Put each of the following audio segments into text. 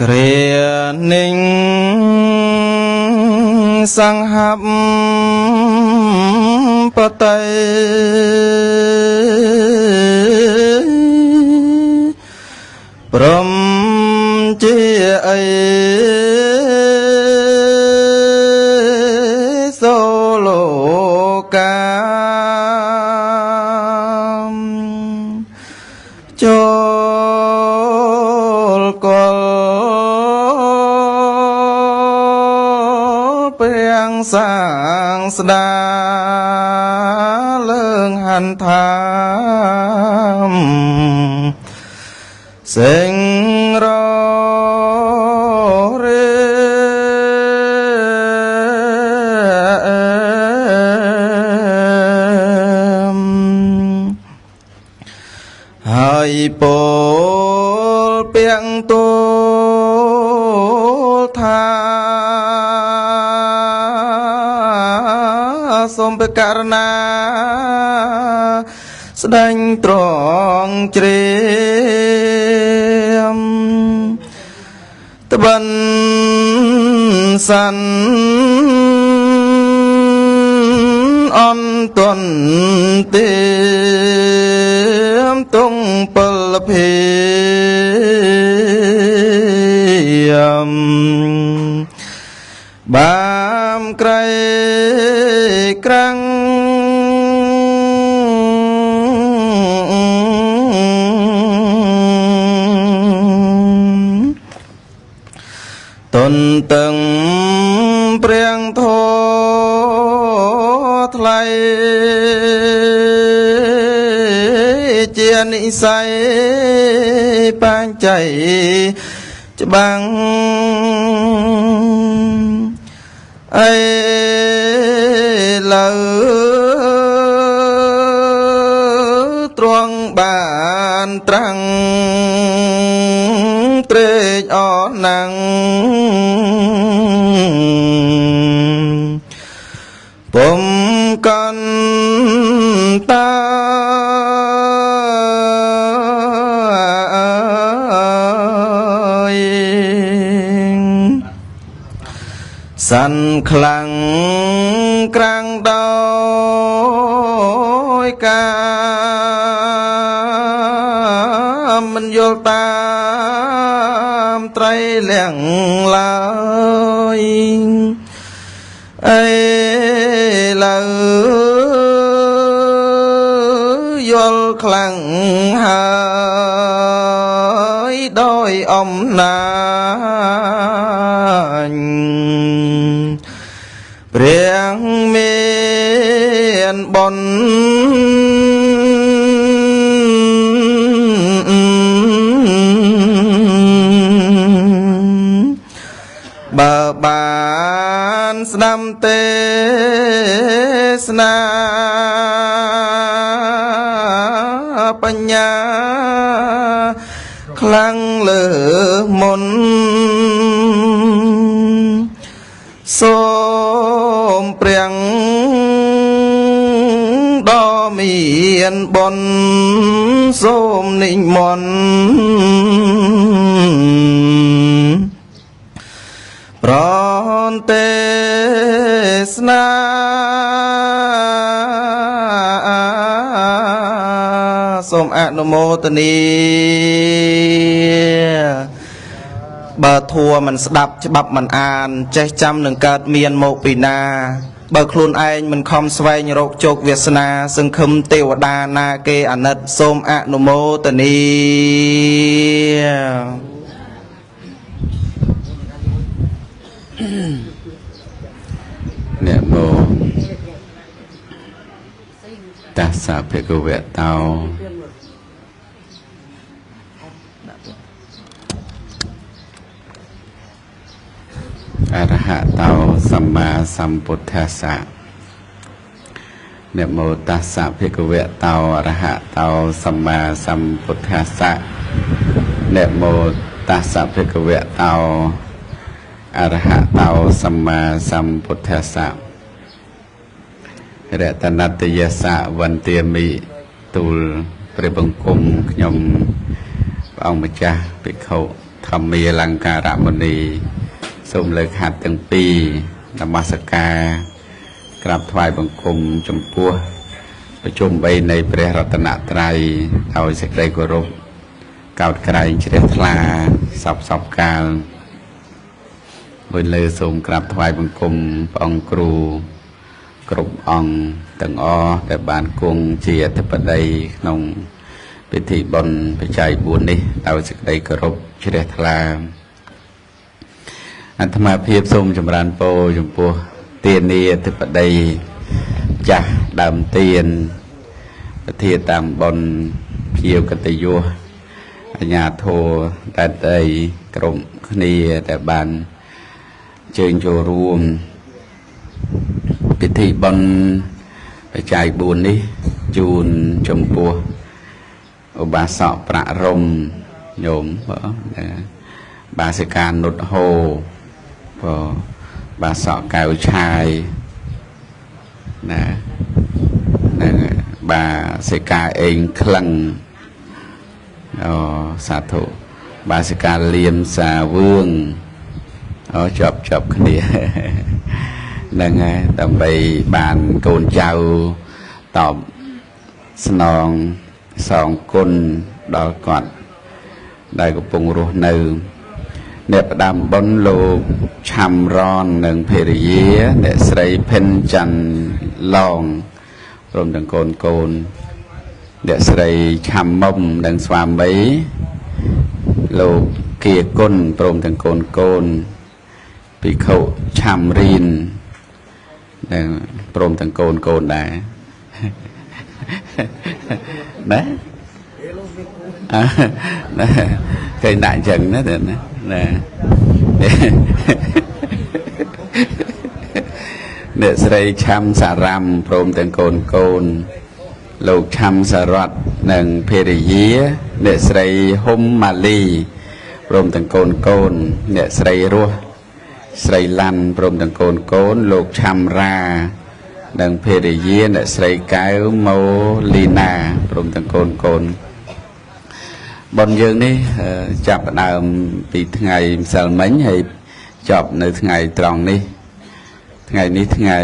គ្រានិងសង្ហបតីព្រមជាអីសូលោកាចូលកលព្រះសាងស្ដាលើងហន្ថាសិងររេហើយពោលពាំងទូលថាសូមព្រះករណាស្ដេចត្រង់ជ្រាមត្បិនសាន់អន្តនទេមទងពលភិមបាមក្រៃក្រាំងតនតឹងព្រះធម៌ថ្លៃជានិស័យបញ្ច័យច្បាំងអីលើទ្រង់បានត្រាំងត្រេកអរណាំងពុំកន្តាសាន់ខ្លាំងក្រាំងដោយការមិនយល់តាមត្រីលៀងឡើយអីលើយល់ខ្លាំងហើយដោយអំណាចព្រះមានបុណ្យបើបានស្ដាំទេសនាបញ្ញាខ្លាំងលើមុនសូមព្រះដ៏មានបុណ្យសូមនិមន្តប្រនទេសនាសូមអនុមោទនាបើធัวមិនស្ដាប់ច្បាប់មិនអានចេះចាំនឹងកើតមានមកពីណាបើខ្លួនឯងមិនខំស្វែងរកជោគវាសនាសង្ឃឹមទេវតាណាគេអាណិតសូមអនុមោទនានមោតាសៈភគវៈតោអរហតោសម្មាសម្ពុទ្ធស្សៈនមោតាសៈភគវៈតោអរហតោសម្មាសម្ពុទ្ធស្សៈនមោតាសៈភគវៈតោអរហតោសម្មាសម្ពុទ្ធស្សៈរតនតយសៈវន្ទាមិទូលព្រះបង្គំខ្ញុំព្រះអង្គម្ចាស់ភិក្ខុថ ខមាលង្ការមុនីសូមលើកហត្ថទាំងពីរនមស្ការក្រាបថ្វាយបង្គំចំពោះប្រជុំ3នៃព្រះរតនត្រ័យដោយសេចក្តីគោរពកោតក្រែងជ្រះថ្លាសពសពកាលមួយលើសូមក្រាបថ្វាយបង្គំព្រះអង្គគ្រូគ្រប់អង្គទាំងអស់ដែលបានគង់ជាអធិបតីក្នុងពិធីបុណ្យបច្ច័យ4នេះដោយសេចក្តីគោរពជ្រះថ្លាអាត្មាភាពសូមចម្រើនពរចំពោះទានាអធិបតីចាស់ដើមទៀនប្រធានតាមបុណ្យភ្ញៀវកិត្តិយសអាជ្ញាធរតែតីក្រុមគ្នាដែលបានជើញចូលរួមពិធីបុណ្យបច្ច័យ4នេះជូនចំពោះឧបាសកប្រាក់រំញោមបាសិកានុតហោបាសកកៅឆាយណានឹងបាសិកាអេងក្លឹងអូសាធុបាសិកាលៀមសាវឿងអូជាប់គ្នាហ្នឹងហើយដើម្បីបានកូនចៅតបស្នងសងគុណដល់គាត់ដែលកំពុងរស់នៅអ្នកផ្ដាំបុណ្យលោកឆាំរននិងភរិយាអ្នកស្រីភិនច័ន្ទឡងព្រមទាំងកូនអ្នកស្រីឆាំមុំនិងស្វាមីលោកគាគុណព្រមទាំងកូនភិក្ខុឆាំរៀននិងព្រមទាំងកូនដែរណាណាគេដាក់អញ្ចឹងណាណាអ្នកស្រីឆាំសារ៉ាំព្រមទាំងកូនលោកឆាំសារ៉ាត់និងភរិយាអ្នកស្រីហ៊ុំម៉ាលីព្រមទាំងកូនអ្នកស្រីរស់ស្រីឡាន់ព្រមទាំងកូនលោកឆាំរ៉ានិងភរិយាអ្នកស្រីកែវម៉ូលីណាព្រមទាំងកូនបុណ្យយើងនេះចាប់ផ្ដើមពីថ្ងៃម្សិលមិញហើយចប់នៅថ្ងៃត្រង់នេះថ្ងៃនេះថ្ងៃ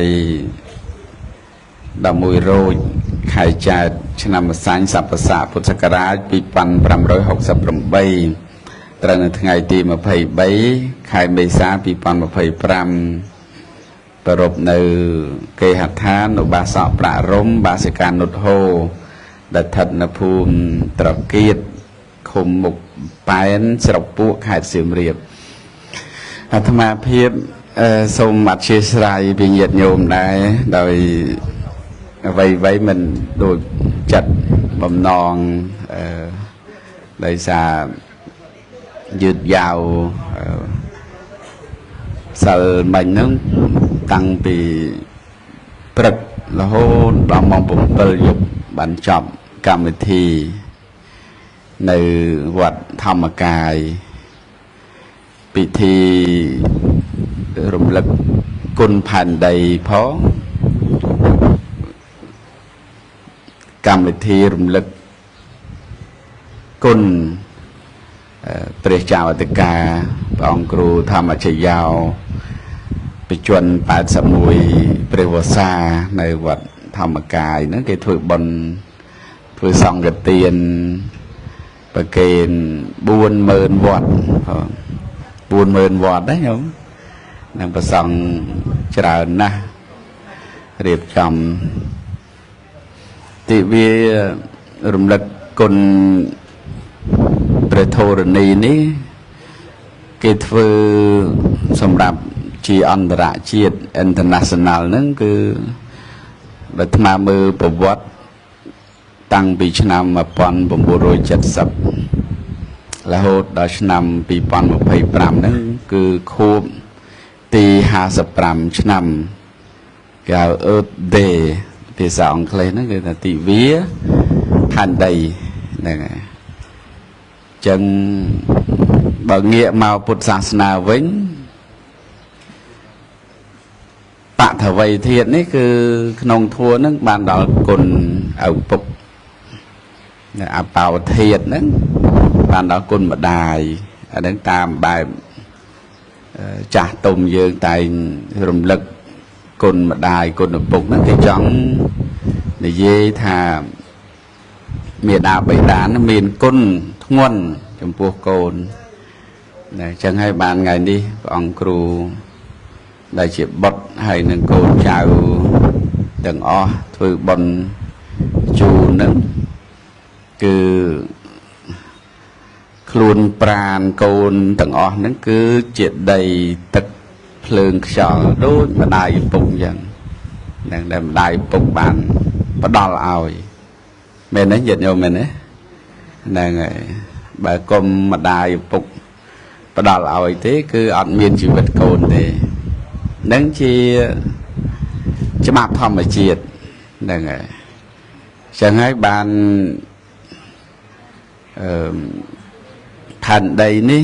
11រោចខែចែកឆ្នាំម្សាញ់សប្បស័កពុទ្ធសករាជ2568ត្រូវនៅថ្ងៃទី23ខែមេសា2025ប្រពនៅគេហដ្ឋានឧបាសកប្រាក់រំបាសិកានុតហោដែលស្ថិតនៅភូមិត្រកៀតឃុំមុខប៉ែនស្រុកពួកខេត្តសៀមរាបអាត្មាភាពសូមអធ្យាស្រ័យពីញាតិញោមដែរដោយអ្វីៗមិនដូចចិត្តបំណងដោយសារយឺតយ៉ាវសិលមិញហ្នឹងតាំងពីព្រឹករហូតដល់ម៉ោង7យប់បានចប់កម្មវិធីនៅវត្តធម្មកាយពិធីរំលឹកគុណផែនដីផងកម្មវិធីរំលឹកគុណព្រះចៅអធិការព្រះអង្គគ្រូធម្មជយោបច្ចុប្បន្ន81ព្រះវស្សានៅវត្តធម្មកាយហ្នឹងគេធ្វើបុណ្យធ្វើសង្ឃទានប្រគេន40000វត្ត40000វត្តណាញោមនឹងប្រសង់ច្រើនណាស់រៀបចំទិវារំលឹកគុណព្រះធរណីនេះគេធ្វើសម្រាប់ជាអន្តរជាតិ international ហ្នឹងគឺបើអាត្មាមើលប្រវត្តិតាំងពីឆ្នាំ1970រហូតដល់ឆ្នាំ2025ហ្នឹងគឺខួបទី55ឆ្នាំគេហៅ Earth Day ភាសាអង់គ្លេសហ្នឹងគេថាទិវាផែនដីហ្នឹងហើយចឹងបើងាកមកពុទ្ធសាសនាវិញបថវីធាតុនេះគឺក្នុងធัวហ្នឹងបានដល់គុណឪពុកអបោធាតុហ្នឹងបានដល់គុណម្ដាយ អានឹងតាមបែបចាស់ទុំយើងតែងរំលឹកគុណម្ដាយគុណឪពុកហ្នឹងគេចង់និយាយថាមេដាបិតាមានគុណធ្ងន់ចំពោះកូនណាអញ្ចឹងហើយបានថ្ងៃនេះព្រះអង្គគ្រូដែលជាបុត្រហើយនឹងកូនចៅទាំងអស់ធ្វើបុណ្យជូនហ្នឹងគឺខ្លួនប្រានកូនទាំងអស់ហ្នឹងគឺជាដីទឹកភ្លើងខ្យល់ដូចម្ដាយឪពុកអញ្ចឹងនឹងដែលម្ដាយឪពុកបានផ្ដល់ឲ្យមែនទេញាតិញោមមែនទេហ្នឹងហើយបើគុំម្ដាយឪពុកផ្ដល់ឲ្យទេគឺអត់មានជីវិតកូនទេនឹងជាច្បាប់ធម្មជាតិហ្នឹងហើយអញ្ចឹងហើយបានផែនដីនេះ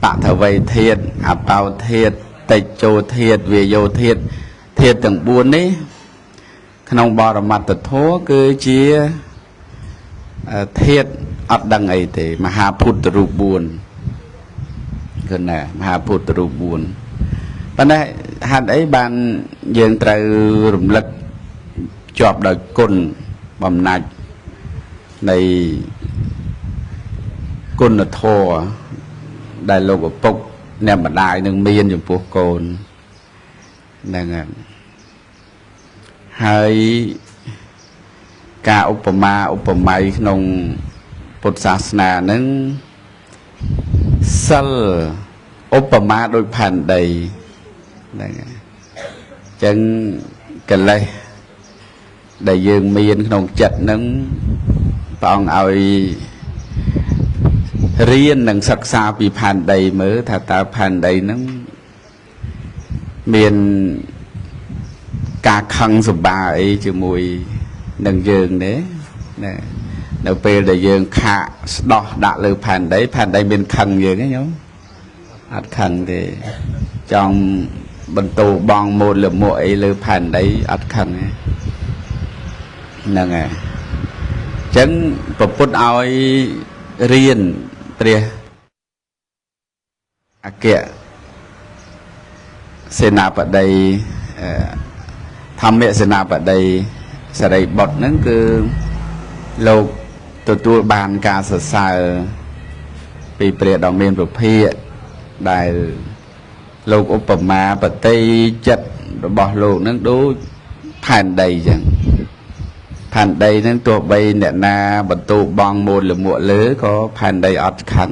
បថវីធាតុអបោធាតុតិជោធាតុវាយោធាតុធាតុទាំង4នេះក្នុងបរមត្តធម៌គឺជាធាតុអត់ដឹងអីទេមហាពុទ្ធរូប4គឺណាមហាពុទ្ធរូប4ប៉ុន្តែហេតុអីបានយើងត្រូវរំលឹកជាប់ដោយគុណបំណាច់នៃគុណធម៌ដែលលោកឪពុកអ្នកម្ដាយនឹងមានចំពោះកូនហ្នឹងហើយការឧបមាឧបម័យក្នុងពុទ្ធសាសនាហ្នឹងសិលឧបមាដូចផែនដីហ្នឹងអញ្ចឹងកិលេសដែលយើងមានក្នុងចិត្តហ្នឹងព្រះអង្គឲ្យរៀននិងសិក្សាពីផែនដីមើលថាតើផែនដីហ្នឹងមានការខឹងសម្បាអីជាមួយនឹងយើងទេណានៅពេលដែលយើងខាកស្ដោះដាក់លើផែនដីផែនដីមានខឹងយើងទេញោមអត់ខឹងទេចង់បន្ទោបងម៉ូតលមួកអីលើផែនដីអត់ខឹងទេហ្នឹងហើយអញ្ចឹងព្រះពុទ្ធឲ្យរៀនព្រះអគ្គសេនាបតីធម្មសេនាបតីសរិបុត្រហ្នឹងគឺលោកទទួលបានការសរសើរពីព្រះដ៏មានព្រះភិក្ខដែលលោកឧបមាបតិចិត្តរបស់លោកហ្នឹងដូចផែនដីអញ្ចឹងផែនដីហ្នឹងទោះបីអ្នកណាបន្ទោបងម៉ូតលមួកលើក៏ផែនដីអត់ខឹង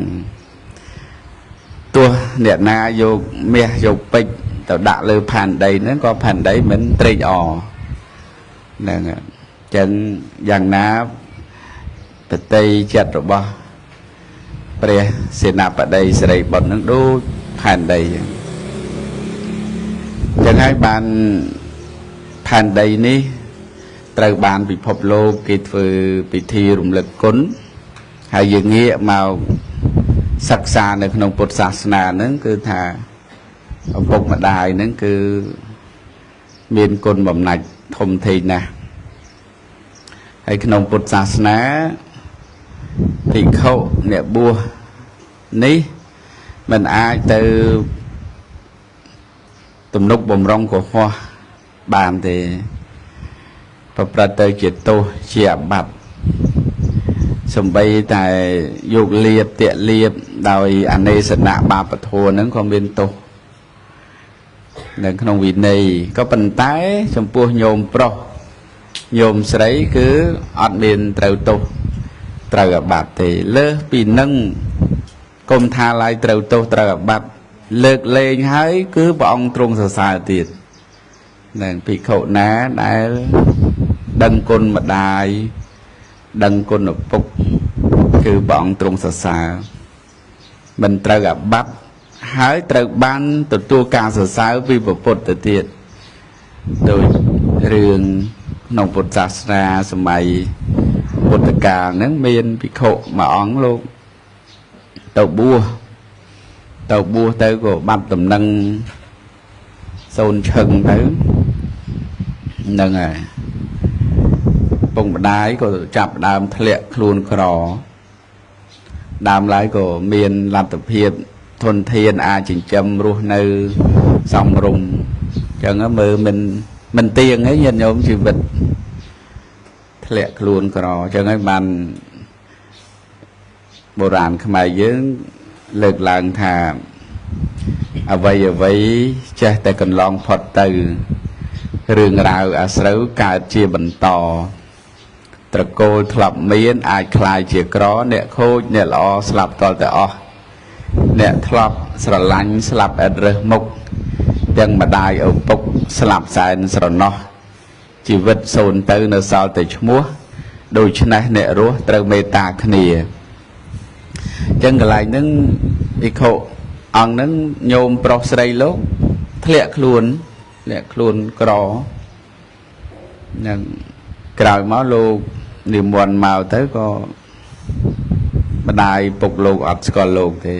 ទោះអ្នកណាយកមាសយកពេជ្រទៅដាក់លើផែនដីហ្នឹងក៏ផែនដីមិនត្រេកអរហ្នឹងអញ្ចឹងយ៉ាងណាបតិចិត្តរបស់ព្រះសេនាបតីសិរីបុត្រហ្នឹងដូចផែនដីអញ្ចឹងហើយបានផែនដីនេះត្រូវបានពិភពលោកគេធ្វើពិធីរំលឹកគុណហើយយើងងាកមកសិក្សានៅក្នុងពុទ្ធសាសនាហ្នឹងគឺថាឪពុកម្ដាយហ្នឹងគឺមានគុណបំណាច់ធំធេងណាស់ហើយក្នុងពុទ្ធសាសនាភិក្ខុអ្នកបួសនេះមិនអាចទៅទំនុកបំរុងកុហកបានទេប្រព្រឹត្តទៅជាទោសជាអាបត្តិសំបីតែយកលៀបតាក់លៀបដោយអនេសនៈបាបធម៌ហ្នឹងក៏មានទោសនៅក្នុងវិន័យក៏ប៉ុន្តែចំពោះញោមប្រុសញោមស្រីគឺអត់មានត្រូវទោសត្រូវអាបត្តិទេលើសពីនឹងកុំថាឡើយត្រូវទោសត្រូវអាបត្តិលើកលែងហើយគឺព្រះអង្គទ្រង់សរសើរទៀតនឹងភិក្ខុណាដែលដឹងគុណម្ដាយដឹងគុណឪពុកគឺព្រះអង្គទ្រង់សរសើរមិនត្រូវអាបត្តិហើយត្រូវបានទទួលការសរសើរពីព្រះពុទ្ធទៅទៀតដោយរឿងក្នុងពុទ្ធសាសនាសម័យពុទ្ធកាលហ្នឹងមានភិក្ខុមួយអង្គលោកទៅបួសទៅក៏បាត់តំណឹងសូនឈឹងទៅហ្នឹងហើយពុកម្ដាយក៏ចាប់ដើមធ្លាក់ខ្លួនក្រ ដើមឡើយក៏មានលទ្ធភាពធនធានអាចចិញ្ចឹមរស់នៅសមរម្យអញ្ចឹងមើលមិនទៀងទេញាតិញោមជីវិតធ្លាក់ខ្លួនក្រអញ្ចឹងហើយបានបុរាណខ្មែរយើងលើកឡើងថាអ្វីអ្វីចេះតែកន្លងផុតទៅរឿងរ៉ាវអាស្រូវកើតជាបន្តត្រកូលធ្លាប់មានអាចคล้ายជាក្រអ្នកខូចអ្នកល្អស្លាប់តល់តែអស់អ្នកធ្លាប់ស្រឡាញ់ស្លាប់ឥតរើសមុខទាំងម្ដាយឪពុកស្លាប់សែនស្រណោះជីវិតសូន្យទៅនៅសល់តែឈ្មោះដូច្នេះអ្នករស់ត្រូវមេត្តាគ្នាអញ្ចឹងកន្លែងហ្នឹងភិក្ខុអង្គហ្នឹងញោមប្រុសស្រីលោកធ្លាក់ខ្លួនក្រនឹងក្រោយមកលោកនិមន្តមកទៅក៏ម្ដាយពុកលោកអត់ស្គាល់លោកទេ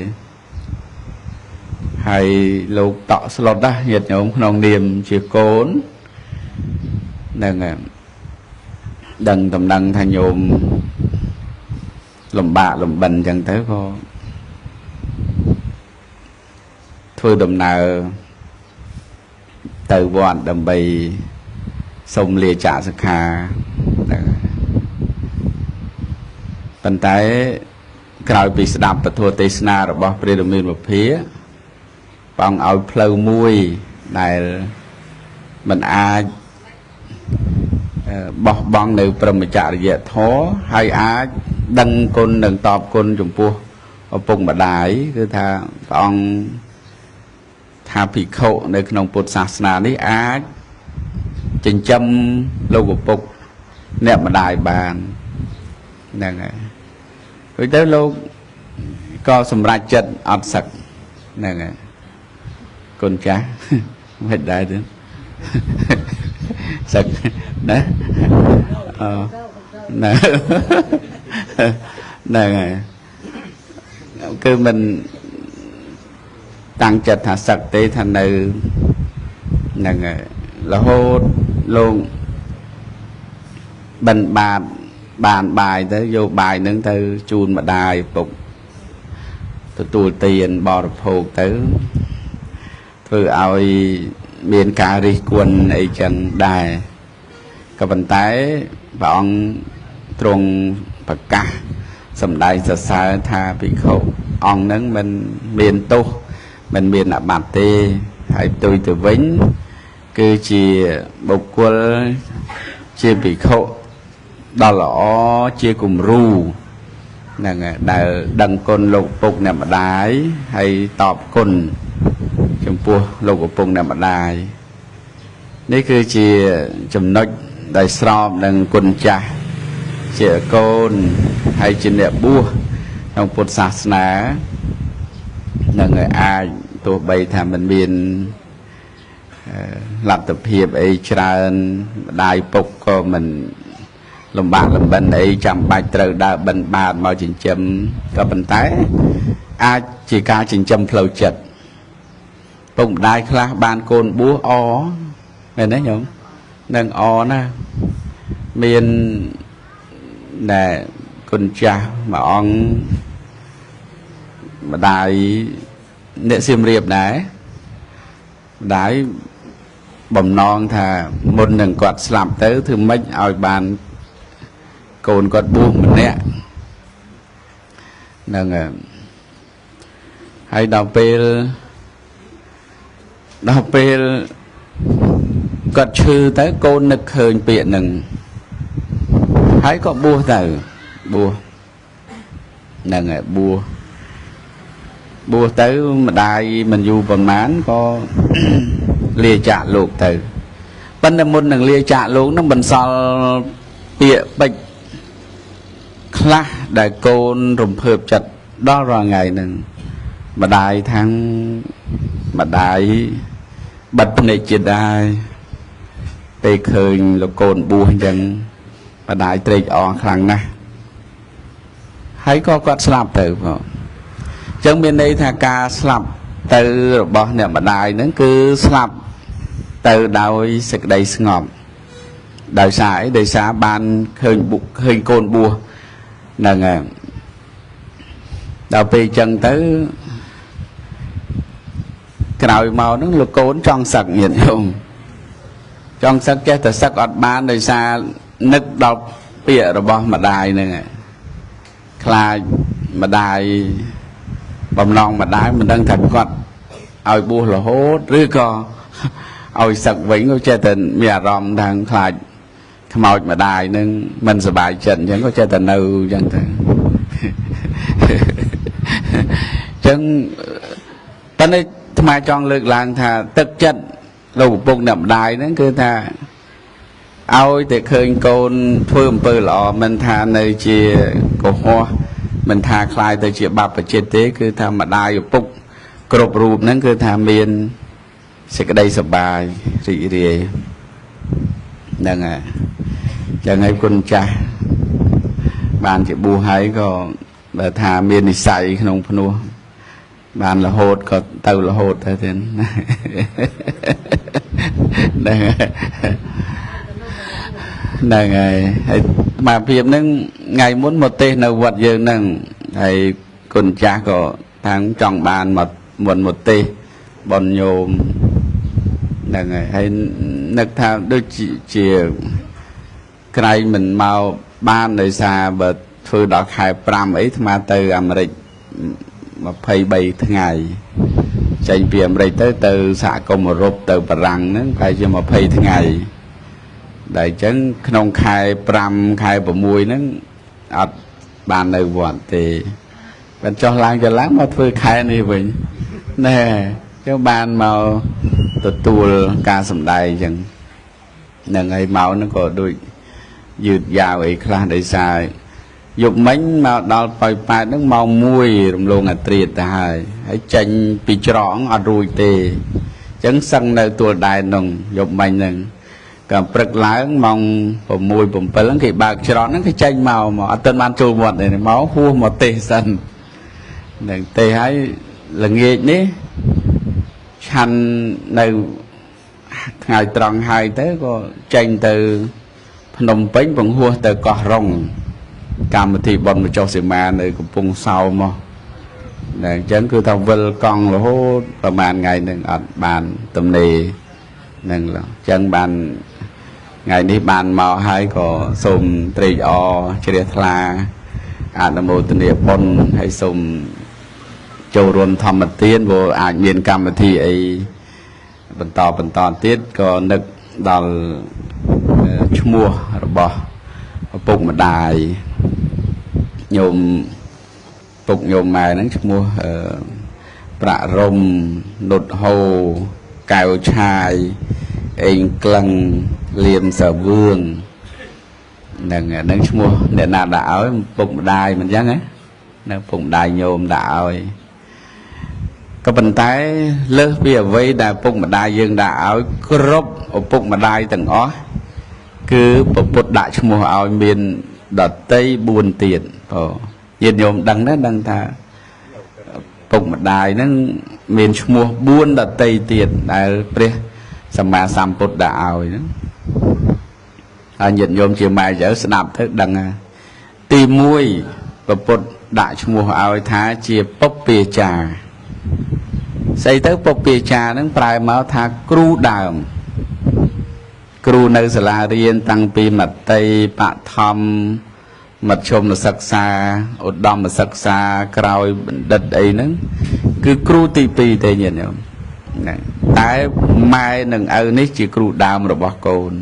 ហើយលោកតក់ស្លុតណាញាតិញោមក្នុងនាមជាកូននឹងដឹងតំណឹងថាញោមលំបាកលំបិនអញ្ចឹងទៅក៏ធ្វើដំណើរទៅវត្តដើម្បីសូមលាចាកសិក្ខាហ្នឹងប៉ុន្តែក្រោយពីស្ដាប់ពធទេសនារបស់ព្រះរាមាវិភាព្រះអង្គឲ្យផ្លូវមួយដែលមិនអាចបោះបង់នៅព្រហ្មចរិយធម៌ហើយអាចដឹងគុណនិងតបគុណចំពោះឪពុកម្ដាយគឺថាព្រះអង្គថាភិក្ខុនៅក្នុងពុទ្ធសាសនានេះអាចចិញ្ចឹមលោកឪពុកអ្នកម្ដាយបានហ្នឹងហើយរួចទៅលោកក៏សម្រេចចិត្តអត់សឹកហ្នឹងហើយគុណចាស់មិនដែរទេសឹកណាអឺណាហ្នឹងហើយគឺមិនតាំងចិត្តថាសឹកទេថានៅហ្នឹងហើយរហូតលោកបិណ្ឌបាតបានបាយទៅយកបាយហ្នឹងទៅជូនម្ដាយពុកទទួលទានបរិភោគទៅធ្វើឲ្យមានការរិះគន់អីចឹងដែរក៏ប៉ុន្តែព្រះអង្គទ្រង់ប្រកាសសម្ដែងសរសើរថាភិក្ខុអង្គហ្នឹងមិនមានទោសមិនមានអាបត្តិទេហើយផ្ទុយទៅវិញគឺជាបុគ្គលជាភិក្ខុដ៏ល្អជាគំរូហ្នឹងដែលដឹងគុណលោកពុកអ្នកម្ដាយហើយតបគុណចំពោះលោកឪពុកអ្នកម្ដាយនេះគឺជាចំណុចដែលស្របនឹងគុណចាស់ជាកូនហើយជាអ្នកបួសក្នុងពុទ្ធសាសនានឹងអាចទោះបីថាមិនមានលទ្ធភាពអីច្រើនម្ដាយពុកក៏មិនលំបាកលំបិនអីចាំបាច់ត្រូវដើរបិណ្ឌបាតមកចិញ្ចឹមក៏ប៉ុន្តែអាចជាការចិញ្ចឹមផ្លូវចិត្តពុកម្ដាយខ្លះបានកូនបួសអមែនទេញោមនឹងអណាមានដែលគុណចាស់មួយអង្គម្ដាយអ្នកសៀមរាបដែរម្ដាយបំណងថាមុននឹងគាត់ស្លាប់ទៅធ្វើម៉េចឲ្យបានកូនគាត់បួសម្នាក់ហ្នឹងហើយដល់ពេលគាត់ឈឺទៅកូននឹកឃើញពាក្យហ្នឹងហើយក៏បួសទៅបួសហ្នឹងហើយបួសទៅម្ដាយមិនយូរប៉ុន្មានក៏លាចាកលោកទៅប៉ុន្តែមុននឹងលាចាកលោកនឹងបន្សល់ពាក្យពេចន៍ខ្លះដែលកូនរំភើបចិត្តដល់រាល់ថ្ងៃហ្នឹងម្ដាយทั้งម្ដាយបិទភ្នែកជាតិដែរពេលឃើញលោកកូនបួសអញ្ចឹងម្ដាយត្រេកអរខ្លាំងណាស់ហើយក៏គាត់ស្លាប់ទៅបងអញ្ចឹងមានន័យថាការស្លាប់ទៅរបស់អ្នកម្ដាយហ្នឹងគឺស្លាប់ទៅដោយសេចក្តីស្ងប់ដោយសារអីដោយសារបានឃើញកូនបួសហ្នឹងហើយ ដល់ពេលអញ្ចឹងទៅក្រោយមកហ្នឹងលោកកូនចង់សឹកញាតិញោមចង់សឹកចេះតែសឹកអត់បានដោយសារនឹកដល់ពាក្យរបស់ម្ដាយហ្នឹងខ្លាចម្ដាយបំណងម្ដាយមិនដឹងថាគាត់ឲ្យបួសរហូតឬក៏ឲ្យសឹកវិញក៏ចេះតែមានអារម្មណ៍ថាខ្លាចខ្មោចម្ដាយនឹងមិនសប្បាយចិត្តអញ្ចឹងក៏ចេះតែនៅអញ្ចឹងទៅអញ្ចឹងប៉ុន្តែអាត្មាចង់លើកឡើងថាទឹកចិត្តលោកឪពុកអ្នកម្ដាយហ្នឹងគឺថាឲ្យតែឃើញកូនធ្វើអំពើល្អមិនថានៅជាកុហកមិនថាคล้ายទៅជាបាបចិត្តទេគឺថាម្ដាយឪពុកគ្រប់រូបហ្នឹងគឺថាមានសេចក្តីសប្បាយរីករាយហ្នឹងហើយចឹងហើយគុណចាស់បានជាបួសហើយក៏បើថាមាននិស័យក្នុងភ្នោះបានរហូតក៏ទៅរហូតទៅទៀតហ្នឹងហ្នឹងហើយហើយមកភាពហ្នឹងថ្ងៃមុនមកទេសនៅវត្តយើងហ្នឹងហើយគុណចាស់ក៏ថាងចង់បានមកមុនមកទេសបនញោមហ្នឹងហើយហើយនឹកថាដូចជាក្រែងមិនមកបានដោយសារបើធ្វើដល់ខែ5អីអាត្មាទៅអាមេរិក23ថ្ងៃចេញពីអាមេរិកទៅទៅសហគមន៍អឺរ៉ុបទៅបារាំងហ្នឹងប្រហែលជា20ថ្ងៃដែលអញ្ចឹងក្នុងខែ5ខែ6ហ្នឹងអត់បាននៅវត្តទេបានចុះឡើងចុះឡើងមកធ្វើខែនេះវិញណែអញ្ចឹងបានមកទទួលការសម្ដែងអញ្ចឹងហ្នឹងហើយមកហ្នឹងក៏ដូចយឺតយ៉ាវអីខ្លះដោយសារយប់មិញមកដល់ប៉ោយប៉ែតហ្នឹងម៉ោង1រំលងអាត្រៀតទៅហើយហើយចេញពីច្រកអត់រួចទេអញ្ចឹងសឹងនៅទួលដែនហ្នឹងយប់មិញហ្នឹងក៏ព្រឹកឡើងម៉ោង6 7ហ្នឹងគេបើកច្រកហ្នឹងគេចេញមកមកអត់ទាន់បានចូលវត្តទេមកហួសមកទេសសិននឹងទេហើយល្ងាចនេះឆាន់នៅថ្ងៃត្រង់ហើយទៅក៏ចេញទៅភ្នំពេញបង្ហួសទៅកោះរងកម្មវិធីបុណ្យម្ចុះសីមានៅកំពង់សោមមកតែអញ្ចឹងគឺថាវិលកង់រហូតប្រហែលថ្ងៃនឹងអត់បានទំនេរនឹងអញ្ចឹងបានថ្ងៃនេះបានមកហើយក៏សូមត្រេកអរជ្រះថ្លាអនុមោទនាបុណ្យហើយសូមចូលរួមធម្មទានព្រោះអាចមានកម្មវិធីអីបន្តបន្តទៀតក៏នឹកដល់ឈ្មោះរបស់ឪពុកម្ដាយញោមពុកញោមម៉ែហ្នឹងឈ្មោះប្រាក់រំនុតហូកែវឆាយអេងក្លឹងលៀមសាវឿងហ្នឹងហ្នឹងឈ្មោះអ្នកណាដាក់ឲ្យពុកម្ដាយមិនអញ្ចឹងហ៎នៅពុកម្ដាយញោមដាក់ឲ្យក៏ប៉ុន្តែលើសពីអ្វីដែលពុកម្ដាយយើងដាក់ឲ្យគ្រប់ឪពុកម្ដាយទាំងអស់គឺពពុទ្ធដាក់ឈ្មោះឲ្យមានដតី4ទៀតបងញាតិញោមដឹងណាដឹងថាពុកម្ដាយហ្នឹងមានឈ្មោះ4ដតីទៀតដែលព្រះសម្មាសម្ពុទ្ធដាក់ឲ្យហ្នឹងហើយញាតិញោមជាម៉ែចៅស្ដាប់ទៅដឹងថាទី1ពពុទ្ធដាក់ឈ្មោះឲ្យថាជាពុព្វាចារស្អីទៅពុព្វាចារហ្នឹងប្រែមកថាគ្រូដើមគ្រូនៅសាលារៀនតាំងពីមត្តេបឋមមធ្យមសិក្សាឧត្តមសិក្សាក្រោយបណ្ឌិតអីហ្នឹងគឺគ្រូទី2ទេញាតិញោមហ្នឹងតែម៉ែនិងឪនេះជាគ្រូដើមរបស់កូន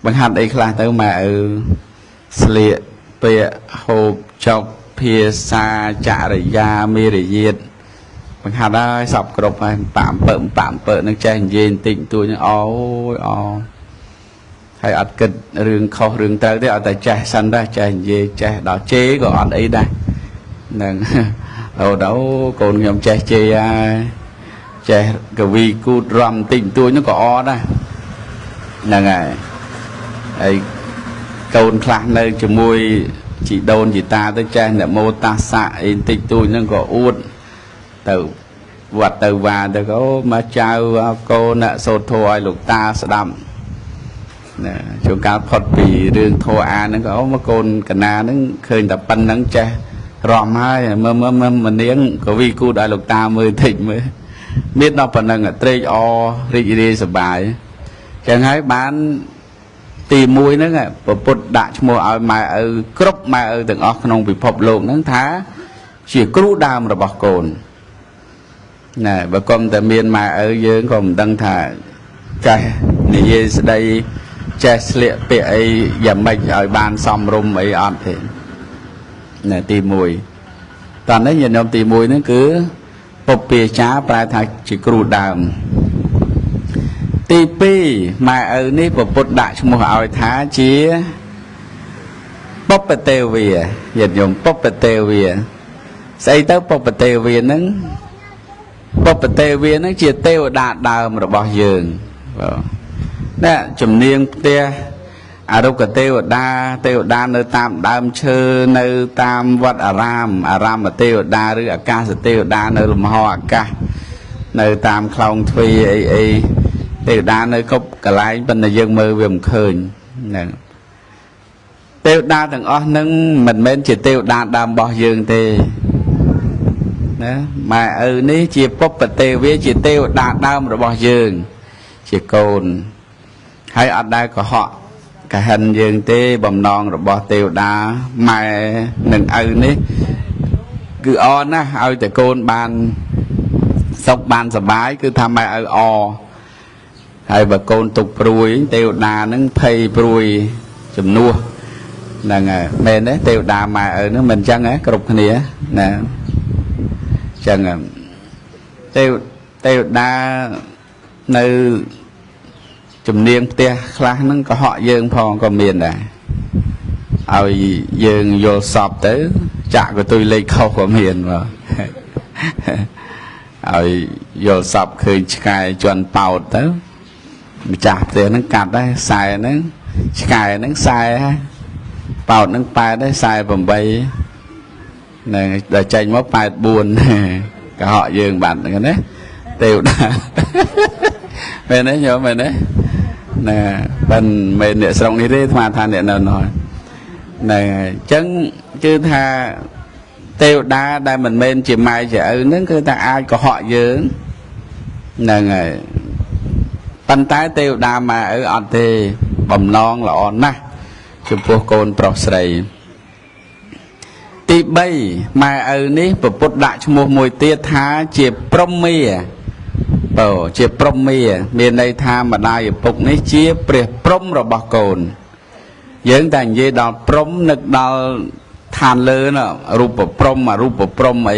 បង្ហាត់អីខ្លះទៅម៉ែឪស្លៀកពាក់ហូបចុកភាសាចរិយាមេរយាទបង្ហាត់ហើយសពគ្រប់ហើយបាក់អំពើបាក់អំពើនឹងចេះនិយាយបន្តិចបន្តួចហ្នឹងអូយអហើយអត់គិតរឿងខុសរឿងត្រូវទេអត់តែចេះសិនដែរចេះនិយាយចេះដល់ជេរក៏អត់អីដែរហ្នឹងអូដល់កូនខ្ញុំចេះជេរហើយចេះកវីគូតរំបន្តិចបន្តួចហ្នឹងក៏អដែរហ្នឹងហើយហើយកូនខ្លះនៅជាមួយជីដូនជីតាទៅចេះនមោតាសៈអីបន្តិចបន្តួចហ្នឹងក៏អួតទៅវត្តទៅវាទៅក៏មកចៅកូនអ្នកសូត្រធម៌ឲ្យលោកតាស្ដាប់ណាជួនកាលផុតពីរឿងធម៌អានហ្នឹងក៏អូមកកូនកណាហ្នឹងឃើញតែប៉ុណ្្នឹងចេះ រំហើយមើលមើលមើលមនាងកវីគូតឲ្យលោកតាមើលតិចមើលមានដល់ប៉ុណ្ណឹងត្រេកអររីករាយសប្បាយចឹងហើយបានទី1ហ្នឹងពពុទ្ធដាក់ឈ្មោះឲ្យម៉ែឪគ្រប់ម៉ែឪទាំងអស់ក្នុងពិភពលោកហ្នឹងថាជាគ្រូដើមរបស់កូនណែបើគុំតែមានម៉ែឪយើងក៏មិនដឹងថាចេះនិយាយស្ដីចេះស្លៀកពាក់អីយ៉ាងម៉េចឲ្យបានសមរម្យអីអត់ទេណែទី1តោះនេះញាតិញោមទី1ហ្នឹងគឺពុព្វាចាប្រែថាជាគ្រូដើមទី2ម៉ែឪនេះពពុទ្ធដាក់ឈ្មោះឲ្យថាជាបុព្វទេវីញាតិញោមបុព្វទេវីស្អីទៅបុព្វទេវីហ្នឹងបុព្វទេវីហ្នឹងជាទេវតាដើមរបស់យើងបាទអ្នកជំនាញផ្ទះអរុក្ខទេវតាទេវតានៅតាមដើមឈើនៅតាមវត្តអារាមអារាមទេវតាឬអាកាសទេវតានៅលំហអាកាសនៅតាមខ្លោងទ្វារអីអីទេវតានៅគ្រប់កន្លែងប៉ុន្តែយើងមើលវាមិនឃើញហ្នឹងទេវតាទាំងអស់ហ្នឹងមិនមែនជាទេវតាដើមរបស់យើងទេណាម៉ែឪនេះជាពុព្វទេវីជាទេវតាដើមរបស់យើងជាកូនហើយអត់ដែលកុហកកហិនយើងទេបំណងរបស់ទេវតាម៉ែនិងឪនេះគឺអរណាស់ឲ្យតែកូនបានសុខបានសប្បាយគឺថាម៉ែឪអរហើយបើកូនទុកព្រួយទេវតានឹងភ័យព្រួយជំនួសហ្នឹងហើយមែនទេទេវតាម៉ែឪហ្នឹងមិនអញ្ចឹងហ៎គ្រប់គ្នាណាអញ្ចឹងទេវតានៅជំនាញផ្ទះខ្លះហ្នឹងកុហកយើងផងក៏មានដែរឲ្យយើងយល់សពទៅចាក់កតុយលេខខុសក៏មានបាទឲ្យយល់សពឃើញឆ្កែជន់ប៉ោតទៅម្ចាស់ផ្ទះហ្នឹងកាត់ដែរខ្សែហ្នឹងឆ្កែហ្នឹងខ្សែហើយប៉ោតហ្នឹង8ដែរ48ហ្នឹងដល់ចេញមក84កុហកយើងបាត់ហ្នឹងណាទេវតាមែនទេញោមមែនទេណាប៉ិនមិនអ្នកស្រុកនេះទេអាត្មាថាអ្នកនៅនោះណែអញ្ចឹងគឺថាទេវតាដែលមិនមែនជាម៉ែជាឪហ្នឹងគឺថាអាចកុហកយើងហ្នឹងហើយប៉ុន្តែទេវតាម៉ែឪអត់ទេបំណងល្អណាស់ចំពោះកូនប្រុសស្រីទី3ម៉ែឪនេះពពុទ្ធដាក់ឈ្មោះមួយទៀតថាជាព្រហ្មាបើជាព្រហ្មាមានន័យថាម្ដាយឪពុកនេះជាព្រះព្រហ្មរបស់កូនយើងតែនិយាយដល់ព្រហ្មនឹកដល់ឋានលើនោះរូបព្រហ្មអរូបព្រហ្មអី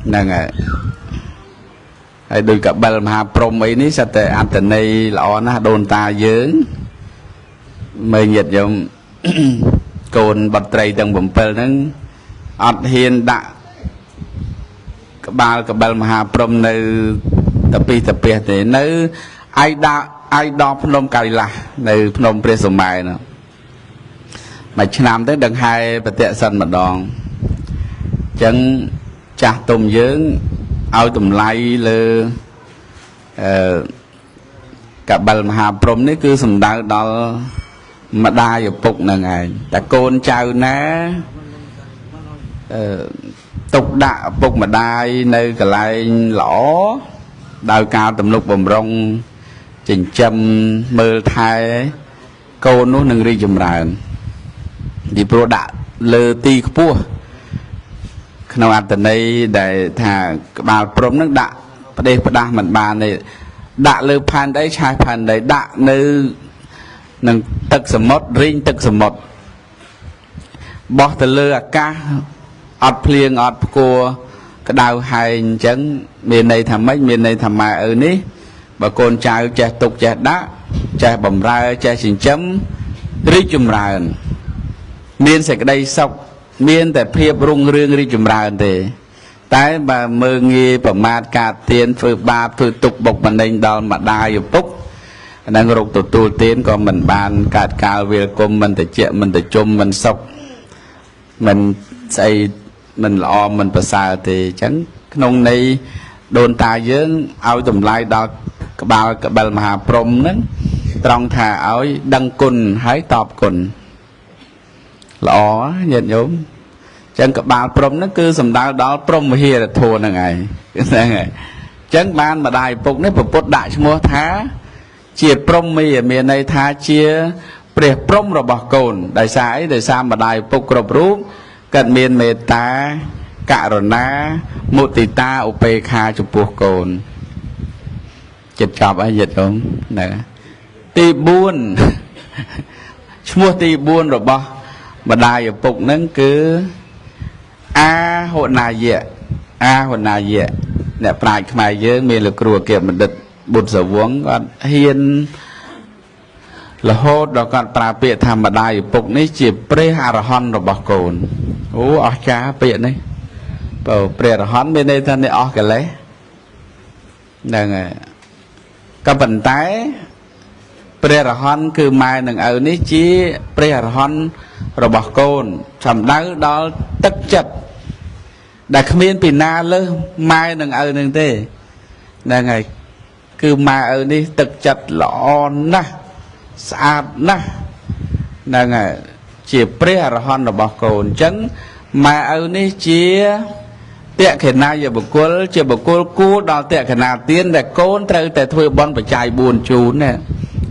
ហ្នឹងហើយហើយដូចកបិលមហាព្រហ្មអីនេះសិតតែអត្តន័យល្អណាស់ដូនតាយើងមើលញាតិញោមកូនបុត្រីទាំង7ហ្នឹងអត់ហ៊ានដាក់ក្បាលកបិលមហាព្រហ្មនៅតាពីតាពះទេនៅឯដាក់ឯដល់ភ្នំកៃឡាស់នៅភ្នំព្រះសុមេរុនោះមួយឆ្នាំទៅដឹងហែបតិសិនម្ដងអញ្ចឹងចាស់ទុំយើងឲ្យតម្លៃលើអឺកបិលមហាព្រហ្មនេះគឺសំដៅដល់ម្ដាយឪពុកនឹងឯងតែកូនចៅណាអឺទុកដាក់ឪពុកម្ដាយនៅកន្លែងល្អដោយការទំនុកបំរុងចិញ្ចឹមមើលថែកូននោះនឹងរីកចម្រើនពីព្រោះដាក់លើទីខ្ពស់ក្នុងអត្តន័យដែលថាក្បាលព្រំនឹងដាក់ផ្ដេសផ្ដាស់មិនបានទេដាក់លើផែនដីឆាយផែនដីដាក់នៅនឹងទឹកសមុទ្ររីងទឹកសមុទ្របោះទៅលើអាកាសអត់ភ្លៀងអត់ផ្គរក្តៅហែងអញ្ចឹងមានន័យថាម៉េចមានន័យថាម៉ែឪនេះបើកូនចៅចេះទុកចេះដាក់ចេះបំរើចេះចិញ្ចឹមរីកចម្រើនមានសេចក្តីសុខមានតែភាពរុងរឿងរីកចម្រើនទេតែបើមើងងាយប្រមាថការទានធ្វើបាបធ្វើទុកបុកម្នេញដល់ម្ដាយឪពុកនឹងរកទទួលទានក៏មិនបានកើតកាលវាលគុំមិនតិចមិនតិជុំមិនសុខមិនស្អីមិនល្អមិនប្រសើរទេអញ្ចឹងក្នុងន័យដូនតាយើងឲ្យតម្លៃដល់ក្បាលកបិលមហាព្រហ្មហ្នឹងត្រង់ថាឲ្យដឹងគុណហើយតបគុណល្អញាតិញោម ចឹងក្បាលព្រំហ្នឹងគឺសំដៅដល់ព្រំវិហារធម៌ហ្នឹងឯងហ្នឹងហើយចឹងបានម្ដាយឪពុកនេះព្រះពុទ្ធដាក់ឈ្មោះថាជាព្រំមីមានន័យថាជាព្រះព្រំរបស់កូនដោយសារអីដោយសារម្ដាយឪពុកគ្រប់រូបគាត់មានមេត្តាករុណាមុទិតាឧបេក្ខាចំពោះកូនចិត្តចប់ហើយយិត្តហ្នឹងទី4ឈ្មោះទី4របស់ម្ដាយឪពុកហ្នឹងគឺអាហុណាយៈអាហុណាយៈអ្នកប្រាជ្ញខ្មែរយើងមានលោកគ្រូអគ្គបណ្ឌិតបុត្រសវង្សគាត់ហ៊ានរហូតដល់គាត់ប្រើពាក្យថាម្ដាយឪពុកនេះជាព្រះអរហន្តរបស់កូនអូអស្ចារ្យពាក្យនេះបើព្រះអរហន្តមានន័យថានេះអស់កិលេសហ្នឹងហើយក៏ប៉ុន្តែព្រះអរហន្តគឺម៉ែនិងឪនេះជាព្រះអរហន្តរបស់កូនសំដៅដល់ទឹកចិត្តដែលគ្មានពីណាលើសម៉ែនិងឪនឹងទេហ្នឹងហើយគឺម៉ែឪនេះទឹកចិត្តល្អណាស់ស្អាតណាស់ហ្នឹងហើយជាព្រះអរហន្តរបស់កូនអញ្ចឹងម៉ែឪនេះជាតក្ខិណាយបុគ្គលជាបុគ្គលគួរដល់តក្ខិណាទានដែលកូនត្រូវតែធ្វើបុណ្យបច្ច័យ4ជូនណា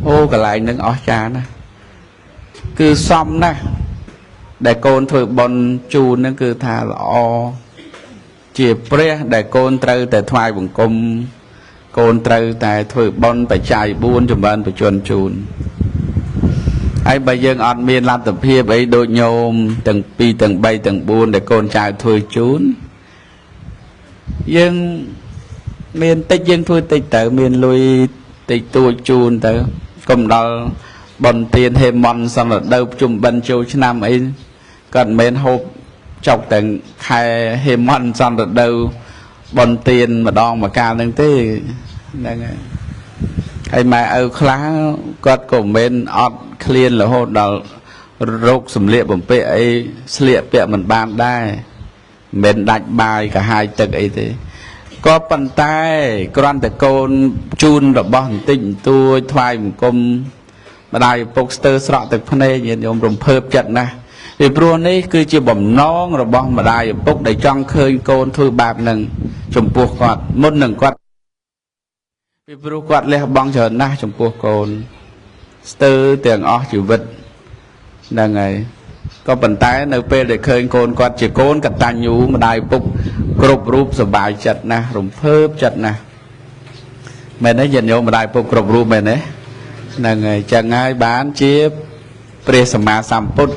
អូកន្លែងនឹងអស្ចារ្យណាស់គឺសមណាស់ដែលកូនធ្វើបុណ្យជូននឹងគឺថាល្អជាព្រះដែលកូនត្រូវតែថ្វាយបង្គំកូនត្រូវតែធ្វើបុណ្យបច្ច័យ4ចម្រើនបជនជូនហើយបើយើងអត់មានលទ្ធភាពអីដូចញោមទាំង2ទាំង3ទាំង4ដែលកូនចៅធ្វើជូនយើងមានតិចយើងធ្វើតិចទៅមានលុយតិចតួចជូនទៅកុំដល់បុណ្យទានហេមន្តសំរដូវជុំបិណ្ឌចូលឆ្នាំអីគាត់មិនមែនហូបចុកទាំងខែហេមន្តសំរដូវបុណ្យទានម្ដងមួយកាលហ្នឹងទេហ្នឹងហើយហើយម៉ែឪខ្លះគាត់ក៏មិនមែនអត់ឃ្លានរហូតដល់រោគសម្លៀកបំពាក់អីស្លៀកពាក់មិនបានដែរមិនដាច់បាយកាហាយទឹកអីទេក៏ប៉ុន្តែគ្រាន់តែកូនជូនរបស់បន្តិចបន្តួចថ្វាយបង្គំម្ដាយឪពុកស្ទើរស្រក់ទឹកភ្នែកញាតិញោមរំភើបចិត្តណាស់ពីព្រោះនេះគឺជាបំណងរបស់ម្ដាយឪពុកដែលចង់ឃើញកូនធ្វើបាបនឹងចំពោះគាត់មុននឹងគាត់ពីព្រោះគាត់លះបង់ច្រើនណាស់ចំពោះកូនស្ទើរទាំងអស់ជីវិតហ្នឹងហើយក៏ប៉ុន្តែនៅពេលដែលឃើញកូនគាត់ជាកូនកតញ្ញូម្ដាយឪពុកគ្រប់រូបសប្បាយចិត្តណាស់រំភើបចិត្តណាស់មែនទេញាតិញោមម្ដាយឪពុកគ្រប់រូបមែនទេហ្នឹងហើយចឹងហើយបានជាព្រះសម្មាសម្ពុទ្ធ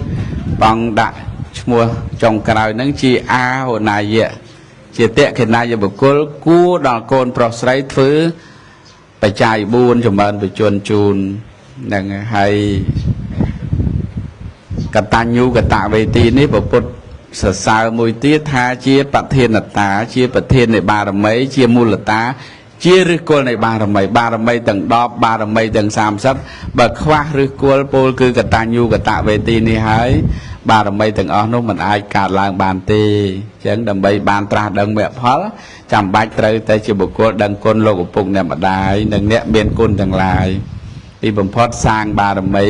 បងដាក់ឈ្មោះចុងក្រោយហ្នឹងជាអាហុណាយៈជាតក្ខិណាយបុគ្គលគួរដល់កូនប្រុសស្រីធ្វើបច្ច័យ4ចម្រើនបជនជូនហ្នឹងហើយកតញ្ញូកតវេទីនេះព្រះពុទ្ធសរសើរមួយទៀតថាជាប្រធានតាជាប្រធាននៃបារមីជាមូលតាជាឫសគល់នៃបារមីបារមីទាំង10បារមីទាំង30បើខ្វះឫសគល់ពោលគឺកតញ្ញូកតវេទីនេះហើយបារមីទាំងអស់នោះមិនអាចកើតឡើងបានទេអញ្ចឹងដើម្បីបានត្រាស់ដឹងមគ្គផលចាំបាច់ត្រូវតែជាបុគ្គលដឹងគុណលោកឪពុកអ្នកម្ដាយនិងអ្នកមានគុណទាំងឡាយទីបំផុតសាងបារមី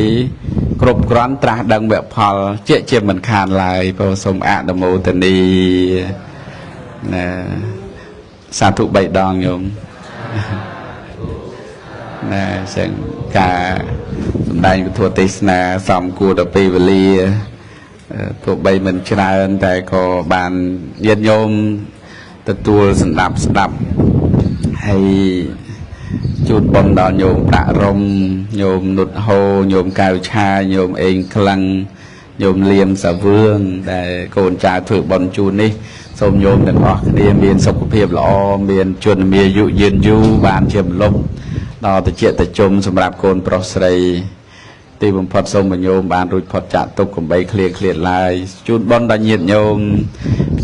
គ្រប់គ្រាន់ត្រាស់ដឹងមគ្គផលជាមិនខានឡើយព្រោះសូមអនុមោទនីណាសាធុ3ដងញោមណាចឹងការសម្ដែងពធទេសនាសំគួរដល់ពេលវេលាទោះបីមិនច្រើនតែក៏បានញាតិញោមទទួលសម្ដាប់ស្ដាប់ហើយជូនបុណ្យដល់ញោមប្រាក់រំញោមនុតហូញោមកៅឆាញោមអេងក្លឹងញោមលៀមសាវឿងដែលកូនចៅធ្វើបុណ្យជូននេះសូមញោមទាំងអស់គ្នាមានសុខភាពល្អមានជនមាយុយឺនយូរបានជាម្លប់ដល់តិចតិជុំសម្រាប់កូនប្រុសស្រីទីបំផុតសូមញោមបានរួចផុតចាកទុក្ខកំបីគ្លៀងគ្លាតឡើយជូនបុណ្យដល់ញាតិញោម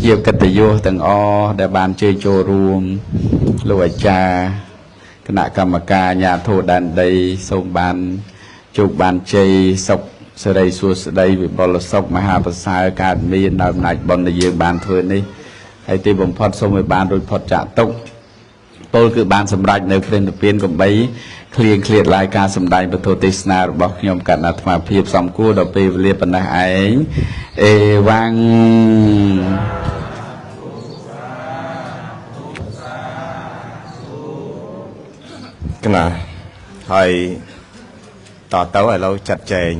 ជាកិត្តិយសទាំងអស់ដែលបានជើញចូលរួមលោកអាចារ្យគណៈកម្មការអាជ្ញាធរដែនដីសូមបានជោគបានជ័យសុខសិរីសួស្តីវិបុលសុខមហាប្រសើរកើតមានដោយអំណាចបុណ្យដែលយើងបានធ្វើនេះហើយទីបំផុតសូមឲ្យបានរួចផុតចាកទុក្ខពលគឺបានសម្រេចនៅព្រះនិព្វានកំបី ឃ្លៀងឃ្លាតឡាយការសម្ដែងពធទេសនារបស់ខ្ញុំកណ្ណាអាត្មាភាពសំគួរដល់ពេលវេលាប៉ុណ្ណេះឯងអេវ៉ាំង កណាហើយតទៅឥឡូវចាត់ចែង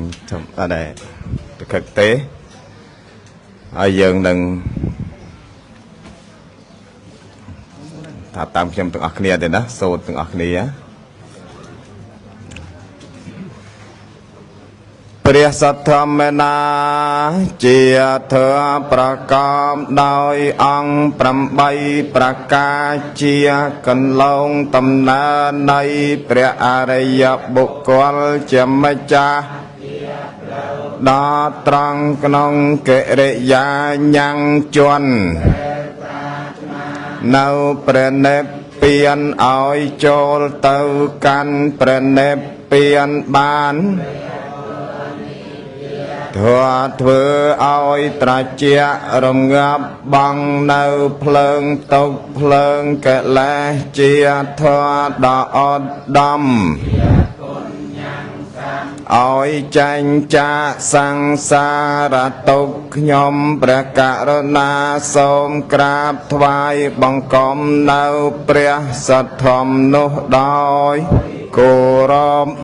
អត់ដែរតខឹកទេហើយយើងនឹងថាតាមខ្ញុំទាំងអស់គ្នាទេណាសូត្រទាំងអស់គ្នាព្រះសទ្ធម្មនាជាធម៌ប្រកបដោយអង្គ8ប្រការជាកន្លងតំណើនៃព្រះអរិយបុគ្គលជាម្ចាស់ដល់ត្រង់ក្នុងកិរិយាញ៉ាំងជន់នៅព្រះនិព្វានឲ្យចូលទៅកាន់ព្រះនិព្វានបានធម៌ធ្វើឲ្យត្រជាក់រងាប់បងនៅភ្លើងទុកភ្លើងកិលេសជាធម៌ដ៏ឧត្តមឲ្យចែងចាកសង្សារទុក្ខខ្ញុំព្រះករុណាសូមក្រាបថ្វាយបង្គំនៅព្រះសទ្ធម្មនោះដោយគោរព។